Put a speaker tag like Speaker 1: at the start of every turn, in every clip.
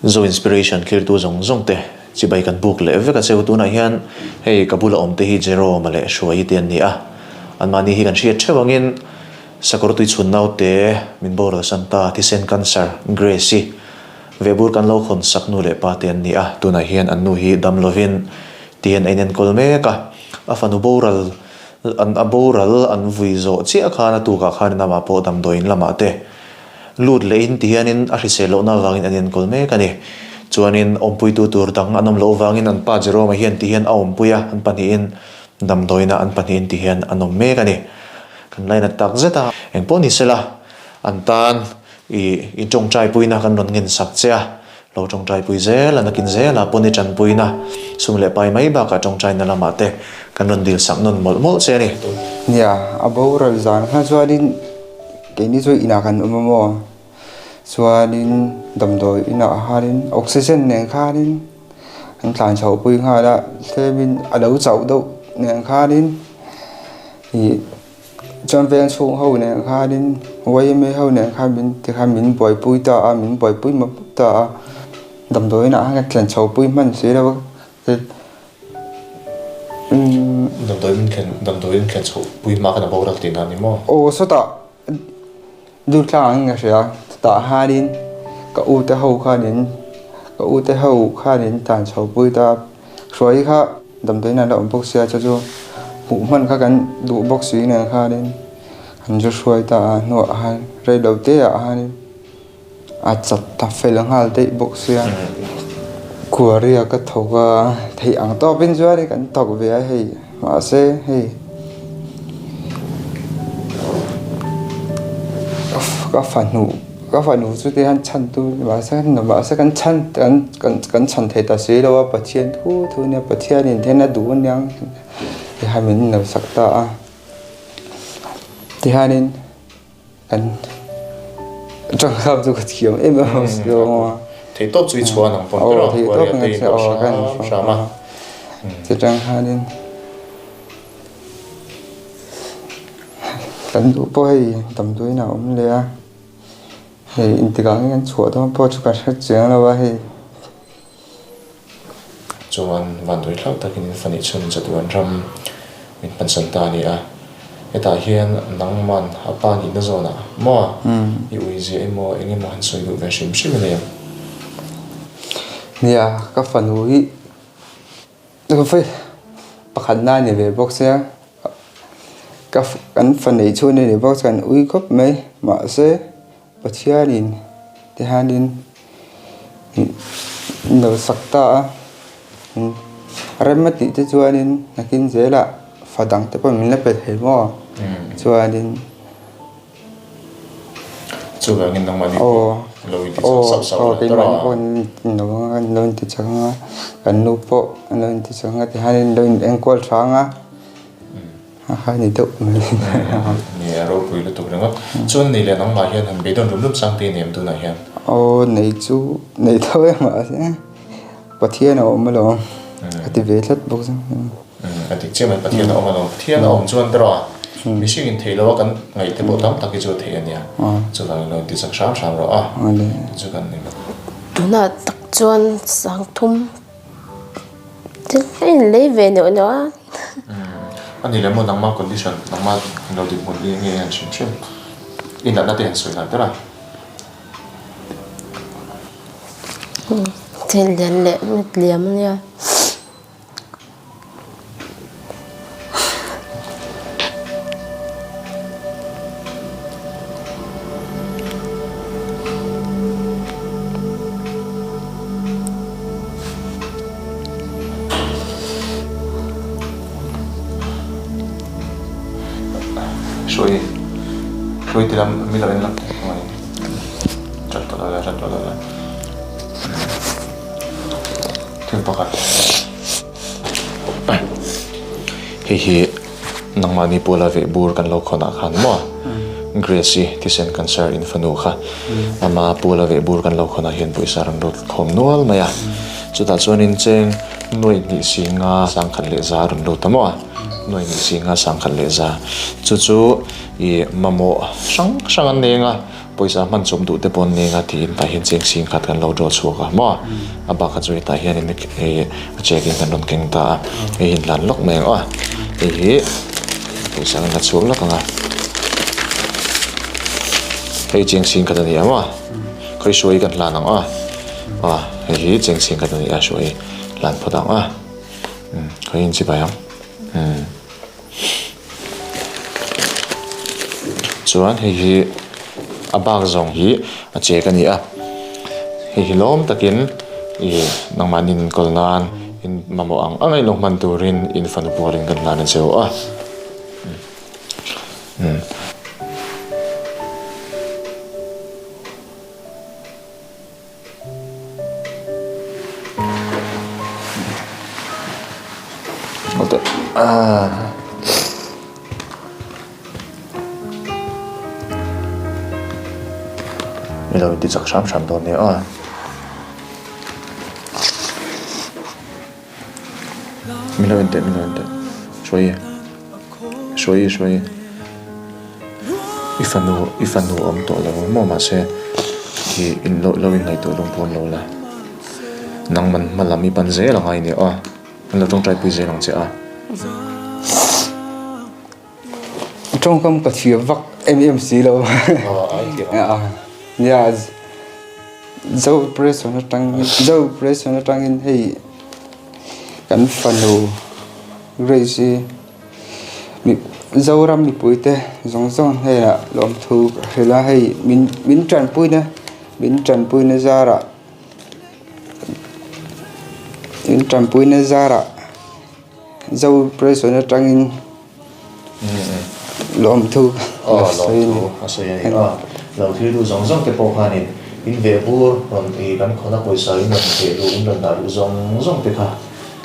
Speaker 1: Zo Inspiration thlirtu zawng zawng te chibai kan buk leh vek a cheu. Tunah hian hei ka bula awm te hi Jerome-a leh Hruaii te an ni a, anmahni hi kan hriat theuh angin Sakawr tuichhun naute min boral san ta thisen cancer Grace-i vehbur kan lo khawn sak nu leh pa te an ni a, tunah hian an nu hi dam lovin tihian a inenkawl mek a, a fanu boral an a boral an vui zawh chiah khan a tukah khan in amah pawh damdawiin lamah te lut lehin tihianin a hrisel lohna avangin an inenkawl mek a ni. Chuanin awmpuitu tur dang an awm loh avangin an pa Jerome-a hian tihian a awmpui a, an pahnihin damdawiinah an pahnihin tihian an awm mek a ni. Kan lainat tak zet a, engpawh ni sela an tan i i tawngtaipuina kan rawn ngen sak che a, lo tawngtaipui zel a, nakin zela pawn i tanpuina sum leh pai mai bakah tawngtaina lamah te kan rawn dil sak nawn mawlh mawlh che a ni.
Speaker 2: Nia, a boral zan kha chuanin keini chu inah kan awm a maw? Chuanin damdawi inah khanin oxygen nen khanin an tlan chhoh pui nghal a, tlemin a lo chauh deuh nen khanin ih chuan veng chhung ho nen khanin yma ho nen khan min tikhan min buaipui ta a min buaipui mawp mawp ta a damdawi inah khan ka tlan chhoh pui hman si lo a
Speaker 1: Damdawi in thlen damdawi in thlen chhoh pui hma khan a boral tihna a ni maw?
Speaker 2: Aw sawtah Dur tlang ang in ka hria, chutah hianin ka u te ho khanin ka u te ho khanin tan chho pui ta Hruai kha damdawiin an la awm bawk sia chu chu hmuh hman kha kan duh bawk si nen khanin an zu hruai ta a hnuah khan rei lo te ah khanin a chat ta fel nghal daih bawk sia Kuaria ka thawk a theih ang tawpin chuan kan thawk ve a hei mahse hei. Ka fanu ka fanu chu ti hian chhan tu mahse mahse kan chhan kan kan chhan thei ta si lo a Pathian thu thu nia Pathianin then a duh aniang ti hian min lo sak ta a tihianin kan tangkap chu ka thiam em em a si lo a.
Speaker 1: Thei tawp chu i chhuan ang pawn ber a, Huaria te in pawh hram hram a.
Speaker 2: Chutang hianin. Kan duh pawh hei damdawiin a awm leh a, hei intikah nge kan chhuah dawn pawh chu ka hre chiang lo a hei.
Speaker 1: Chuan vanduai hlauh takin in fani chhun chatuan ram min hmansan ta a ni a, hetah hian nangman a pa nihna zawnah maw i ui ziah emaw eng emaw han sawi duh ve hrim hrim a ni em?
Speaker 2: Nia, ka fanu hi Pakhat na ni ve bawk sia ka kan fa neih chhun a ni bawk chuan ui khawp mai mahse Pathianin tihianin lo sak ta a rem a tih te chuanin nakin zelah fa dang te pawh min la pe thei maw chuanin.
Speaker 1: Chuvangin nangmah ni pawh lo inti chak sauh sauh la tawrh a.
Speaker 2: Aw keimahni pawh lo inti chak ang a, kan nu pawh an lo inti chak ang a tihianin lo in enkawl tha ang a, a kha ni deuh mai.
Speaker 1: Ni a ropui lutuk ringawt. Chuan nei leh nangmah hian han beidawn rum rum sang te nem tunah hian.
Speaker 2: Aw nei chu nei tho e mahse Pathian a awm alawm a ti ve tlat bawk.
Speaker 1: A dik chiah mai, Pathian a awm alawm. Pathian a awm chuan ber a, mihring in theih lo a kan ngaih te pawh tam tak hi chu a theih a nia. Chuvangin lo inti chak hram hram rawh a, chu kan ni.
Speaker 3: Tunah tak chuan sangthum thil a inlei ve neuh neuh a.
Speaker 1: A ni leh maw nangma condition, nangma lo dinhmun hi nge an hrim hrim i natna te han sawi nghal ber a.
Speaker 3: Thil lian leh mit liam a nia.
Speaker 1: Hruai hruai ti lam mi lo en lam chat tawh lo la chat tawh lo la. Thil pakhat hei hi nangmahni pawla veh bur kan lo khawn ah khan maw Grace i thisen cancer in fanu kha ama pawla veh bur kan lo khawn ah hian pawisa rawn lut khawm nual mai a chutah chuanin cheng nuaih hnih si nga sangkhat leh za a rawn lut a maw nuaih hnih si nga sangkhat leh za chu chu ih mamawh hrang hrang an nei ang a. Pawisa hman chawp duh te pawh an neng a tiin tah hian cheng sing khat kan lo draw chhuak a maw? A bak kha chu hetah hianin hei a check in kan rawn keng ta a, hei hi inhlan lawk mai ang aw. Hei hi pawisa kan la chhuak lawk ang a, hei cheng sing khat a ni a maw? Khawi hruai kan hlan ang aw, aw hei hi cheng sing khat a ni a hruai hlan phawt ang aw, khawi inchibai ang umm. Chuan hei hi a bak zawng hi a chek a ni a, hei hi lawm takin ih nangmahni inkawl nan in mamawh ang ang a inlo hman turin in fanu pualin kan hlan a che u a. I lo inti chak hram hram dawn nia aw. Min lo inteh min lo inteh Hruaii Hruaii Hruaii I fanu i fanu a awm tawh lo maw mahse ih in lo lo inngaihtuah lung pawn lo la nangman hma lam i pan zel ang a i nia aw an lo tawngtai pui zel ang che a.
Speaker 2: Tawngkam ka thiam vak em em si lo a nia zo operation atangin zo operation atangin hei kan fanu Grace hi Zoram mipui te zawng zawng hnenah lawmthu ka hrilh a hei min min tanpuina min tanpuina zarah min tanpuina zarah. Zo prison atangin lawmthu a sawi a ni.
Speaker 1: A sawi a ni a, lo thil duh zawng zawng te pawh khanin in veh bur rawn i kan khawna pawisa in rawn theh duh in rawn dah duh zawng zawng te kha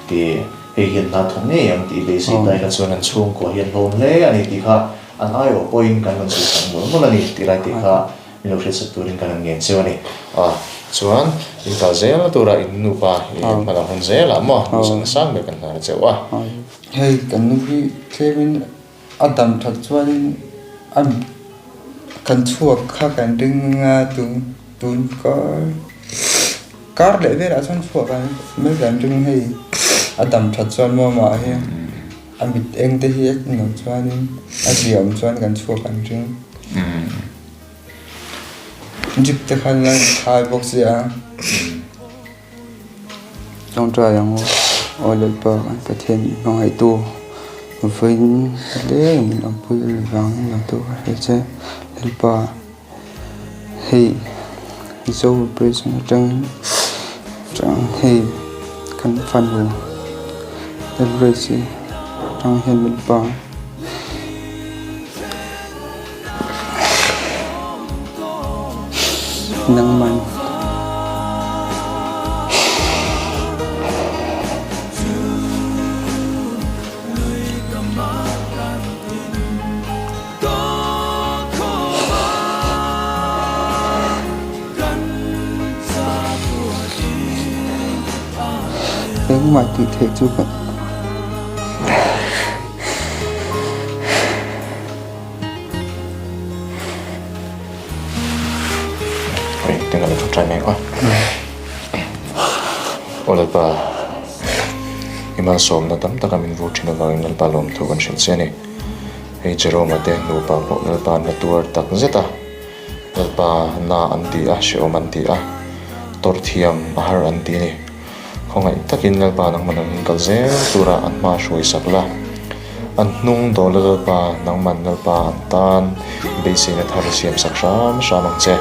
Speaker 1: ti hei hian hna thawk ngei ang tih beisei tai kha chuan an chhungkua hian hlawm hle a ni tih kha an aiawh pawhin kan rawn sawi chang mawlh mawlh a ni tih lai tih kha Min lo hriatsak turin kan han ngen cheu a ni. A, chuan in kal zel tura in nupa i hman ang hun zelah maw duhsakna sang ber kan hnar cheu a.
Speaker 2: Hei kan nu hi tlemin a dam that chuanin a kan chhuak kha kan ring a tun tun kar kar leh velah chuan chhuak an mai kan ring hei a dam that chuan maw amah hi a mit eng te hi a nuam chuanin a ziaawm chuan kan chhuak an ring. Jeep te khan la inthai bawk sia tawngtai ang u aw Lalpa kan Pathian min hmangaihtu vawiin hle min awmpui avangin lo tu ka hria che Lalpa hei Zo prison atangin chuan hei kan fanu Lalruaisi atang hian Lalpa. Nangman engmah tih theih chu ka.
Speaker 1: Hei tengah lo try mek a. Aw Lalpa, i malsawmna tam taka min vur thin avangin Lalpa lawmthu kan hrilh che a ni. Hei Jerome-a te nupa pawh Lalpa na tuar tak zet a, Lalpa na an ti a, hrehawm an ti a, tawrh thiam a har an ti a ni. Khawngaih takin Lalpa nangman an hun kal zel tura an hma hruai sak la. An hnung dawla Lalpa nangman Lalpa an tan beiseina thar siam sak hram hram ang che.